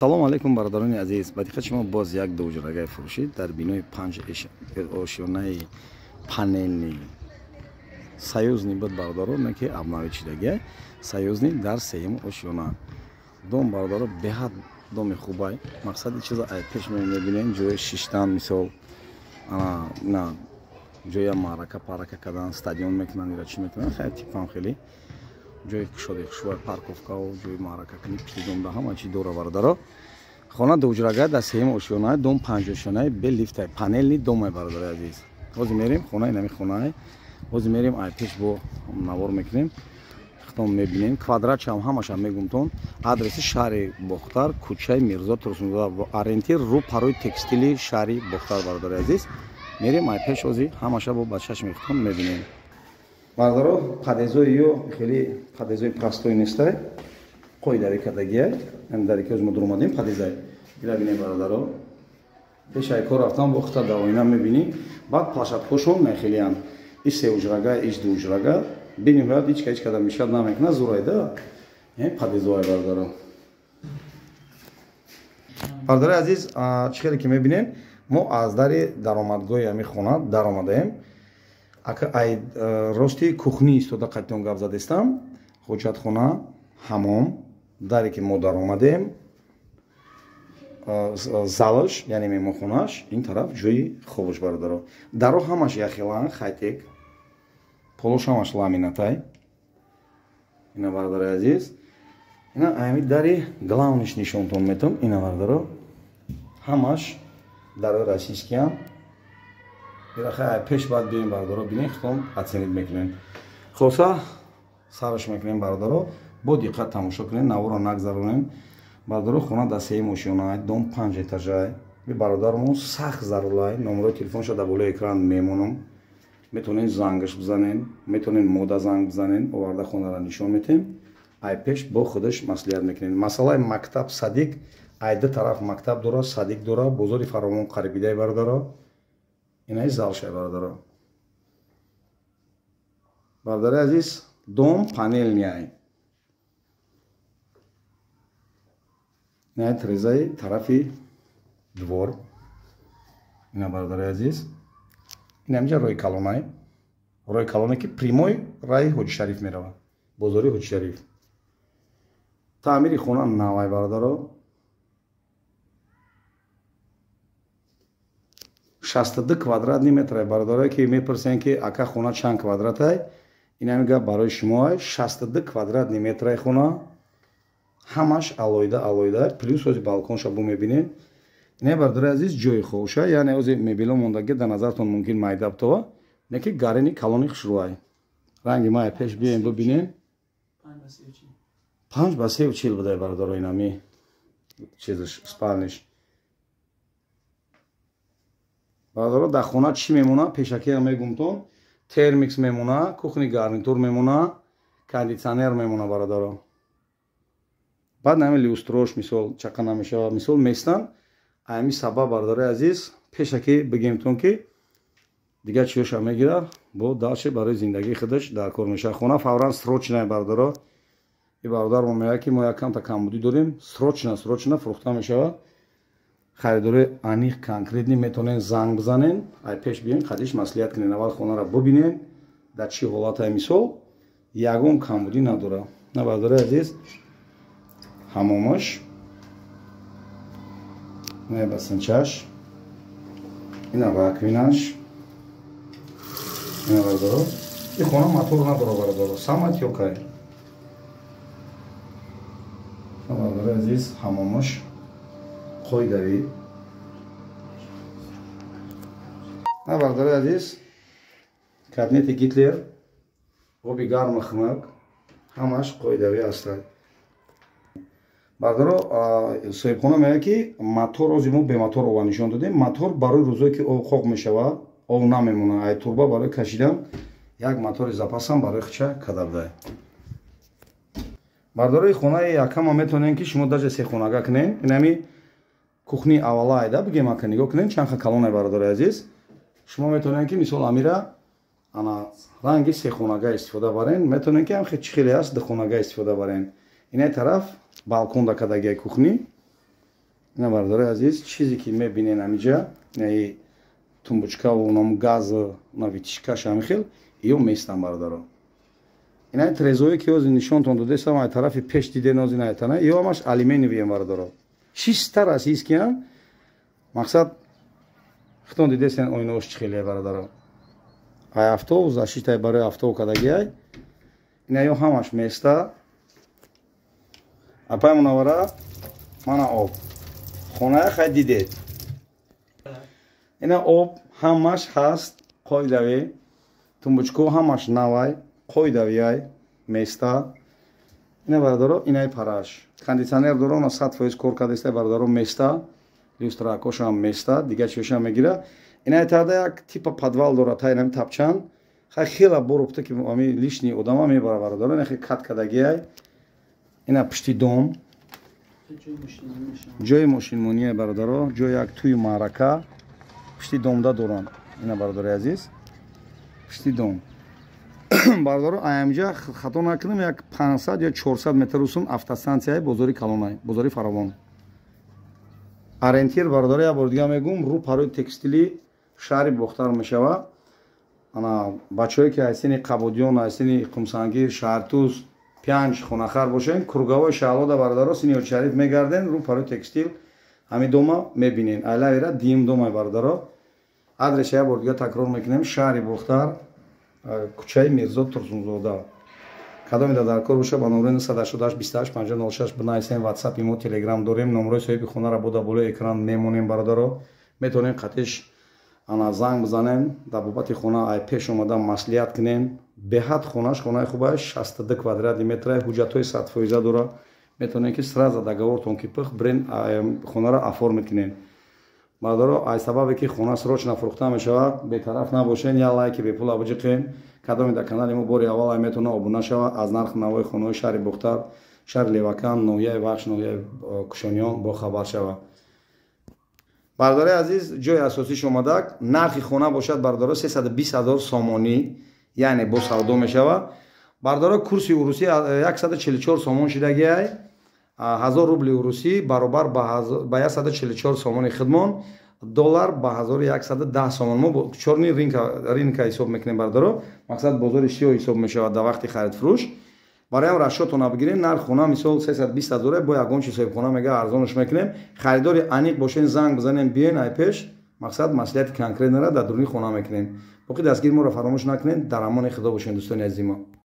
Салом алейкум, бародарони азиз. Ба диққати шумо боз як дуҳуҷрагаи фурӯшӣ дар бинои панҷ ошёнаи панельный, союзный буд, бародаро, не ки обновить шудагия, союзный дар сеюм ошёна. Дом, бародаро, беҳад доми хубай. Мақсади чиза ай пеш мебинем: ҷои шиштан, мисол, ана на ҷоя маърака парака кардан, стадион мекунанд ира, чӣ мекунанд, хай типам хеле ҷои кушоди хушвай, парковкаву ҷои маъракакунӣ пишти домда ҳама чи дора, бародаро. Хона дуҳуҷрага дар сеюм ошёнаи, дом панҷошёнаи, бе лифтай, панельный домай, бародари азиз. Ҳозир мерем хонаи нами хонаи, ҳозир мерем ай пеш бо навор мекунем, хитом мебинем, квадратшам ҳамашам мегумтон. Адреси: шаҳри Бохтар, кӯчаи Мирзо Турсунзода, ориентир рӯ парои текстили шаҳри Бохтар. Бародари азиз, мерем ай пеш, ҳозир ҳамаша бо ба чашми хитом мебинем. Бародаро, подъездои ё хеле подъездои простой нестай, қоидави кардагия. Даре ки мо дуромадем, подъездай ира бинем, бародаро. Пешай кор рафтан бо хита дар оина мебинӣ. Баъд площадкошон нахелиянд: иш сеуҷрага, иш дуҳуҷрага. Бениҳоят ҳеч ҳеч када мешад намекунад, зурайда подъездоай, бародаро. Бародари азиз, чӣ хеле ки мебинем, мо аз дари даромадгоҳи ҳамин хона даромадаем. Ака ай рости кухни истода қайтон гап задестам. Ҳоҷатхона, ҳамом, даре ки мо даромадем, залаш, яъне меҳмонхонааш, ин тараф ҷои хобаш, бародаро. Даро ҳамаш яхелан, хайтек, полош ҳамаш ламинатай. Ина, бародари азиз, ина ами дари главныш нишонтон метам. Ина, бародаро, ҳамаш дарои российскиам. Пеш баъд бием, бародаро, бинем, хитом оценить мекунем. Хулоса, сараш мекунем, бародаро, бо диққат тамошо кунем, наворо нагзаронем. Бародаро, хона дар сеюм ошёнай, дом панҷ этажай. Би бародармон сахт зарурай, номерои телефонша дар болои экран мемонам, метавонем зангаш бизанем, метавонем мода занг бизанем, оварда хонара нишон метем, ай пеш бо худаш маслиҳат мекунем. Масъалаи мактаб, садик, ай ду тараф мактаб дора, садик дора, бозори фаровон қарибидай, бародаро. Инаи залшай, бародаро. Бародари азиз, дом панельный. Инаи трезаи тарафи двор. Ина, бародари азиз, ина инҷа роҳи калонай, роҳи калоне ки прямой раи Ҳоҷишариф меравад, бозори Ҳоҷишариф. Таъмири хона навай, бародаро. 62 квадратный метрай. Бародарое ки мепурсен, ки ака, хона чанд квадратай, инами гап барои шумоай: 62 квадратный метрай хона, ҳамаш алоҳида алоҳида, плюс ҳози балконша бу мебинем. Ине, бародари азиз, ҷои хобша, яъне ҳози мебело мондаги дар назартон мумкин майда бутова, не ки гарини калони хушрӯай. Ранги май пеш бием бибинем, 5 ба 3,40 будай, бародаро. Инами чизаш, спальниш, бародаро. Дар хона чӣ мемона, пешакия мегумтон: термикс мемона, кухни гарнитур мемона, кондитсионер мемона, бародаро. Баъд нами люстрош, мисол, чақа намешавад, мисол, местан. Ами сабаб, бародари азиз, пешакӣ бигемтон, ки дигар чиёша мегира, бо дальше барои зиндагии худаш дар кор мешавад. Хона фавран срочная, бародаро. И бародармо мегӯяд, ки мо якамта камбудӣ дорем, срочно срочно фурӯхта мешавад. Харидори аниқ, конкретный метавонен занг бизанен, ай пеш биёен, қадиш маслиҳат кунен, аввал хонара бибинен, дар чӣ ҳолатае. Мисол, ягон камбудӣ надора. На, бародари азиз, ҳамомаш на басинчаш, ина раковинаш, ина, бародаро. И хона мотор надора, бародаро, самотёкай. Бародари азиз, ҳамомаш қоидавӣ. На, бародари азиз, кабинети Гитлер, оби гарму хунук ҳамаш қоидавӣ ҳастанд, бародаро. Соҳибхона мегӯяд, ки мотор ози мо бемотор ова нишон додем, мотор барои рӯзое ки об қоқ мешавад, об намемонад ай турба, барои кашидан як мотори запасам барои хича када будай. Бародарои, хонаи якама метавонем, ки шумо даже сехонага кунем. Инами кухни аввала айда бигем, ака, нигоҳ кунем, чанд ха калонай. Бародари азиз, шумо метавонем, ки мисол амира ана ранги сехонага истифода барен, метавонем, ки ҳам чӣ хеле аст, духонага истифода барен. Инаи тараф балкон дакадагиай кухни. Ина, бародарои азиз, чизе ки мебинен ҳамиҷа, инаи тумбочкаву нам газ, на вытяжкаш, ҳами хел ё местан, бародаро. Инаи трезое ки ҳозир нишонтон додестам, ай тарафи пеш диден, ҳозир наятана, ё ҳамаш алюминиевием, бародаро, чиста российскиян. Мақсад, хитон дидесен, оинаош чӣ хеле, бародаро. Ай авто защитаи барои авто кадагиай, ина ё ҳамаш места. Апай Мунаввара, мана об хоная хай дидед, ина об ҳамаш ҳаст, қоидавӣ, тумбочко ҳамаш навай, қоидавиай, места. Ина, бародаро, инаи параш кондитсионер дора, она 100% кор кардааста, бародаро, места, люстракошам места, дигар чиёшам мегира. Инаи тарда як типа подвал дора, тай нами тапчан хай хела боропта, ки ами лишний одама мебара, бародаро, ина хе кат кардагиай. Ина пишти дом ҷои мошинмоние, бародаро, ҷои як тӯи маърака пишти домда доранд. Ина, бародари азиз, пишти дом, бародаро, аямҷа хато накунам, як 500 ё 400 метр усун автостанцияи бозори калонай, бозори Фаровон. Ориентир, бародаро, як бор дига мегум, рӯ парои текстили шаҳри Бохтар мешава. Ана бачаҳое ки айсини Қабодиён, айсини Қумсангир, Шаҳртуз, Пянҷ хонахар бошен, круговой Шаҳлода, бародаро, сини Шариф мегарден, рӯ парои текстил ҳами дома мебинен, айлавира дим домай, бародаро. Адреса як бор дига такрор мекунем: шаҳри Бохтар, кӯчаи Мирзо Турсунзода. Кадоме дар кор боша, ба номрои 988 28 50 06 бинависем. Ватсап, имо, Телеграм дорем. Номрои соҳиби хонаро бода болои экран мемонем, бародаро, метавонем қатиш ана занг бизанем, дар бобати хона ай пеш омада маслиҳат кунем. Беҳад хонаш хонаи хубай, 62 квадрати метра, ҳуҷҷатҳои 100% дора. Метавонем ки сразу договортон ки пих брен, хонаро оформить кунем. Бародаро, аз сабабе ки хона срочно фурӯхта мешавад, бетараф набошен, як лайки бепула биҷиқем. Кадоме дар канали мо бори аввал ай, метавона обуна шава, аз нархи навои хонаҳои шаҳри Бохтар, шаҳри Левакан, ноҳияи Вахш, ноҳияи Кушониён бохабар шава. Бародари азиз, ҷои асосиш омадак. Нархи хона бошад, бародаро, 320 ҳазор сомонӣ, яъне бо савдо мешавад. Бародаро, курси урусӣ 144 сомон шидагиай. 1000 рубли урусӣ баробар ба 144 сомони хидмон, доллар ба 1110 сомон. Мо чёрный рынка ҳисоб мекунем, бародаро, мақсад, бозори сиёҳ ҳисоб мешавад дар вақти харидфурӯш. Бароям расчётона бигирем, нарх хона мисол 320 ҳазоре, бо ягон чи соҳибхона мега, арзонаш мекунем. Харидори аниқ бошен, занг бизанем, биёен ай пеш, мақсад, маслиҳати конкретнера дар дуруни хона мекунем. Боқӣ дастгири моро фаромӯш накунем. Дар амони Худо бошен, дӯстони азизи мо.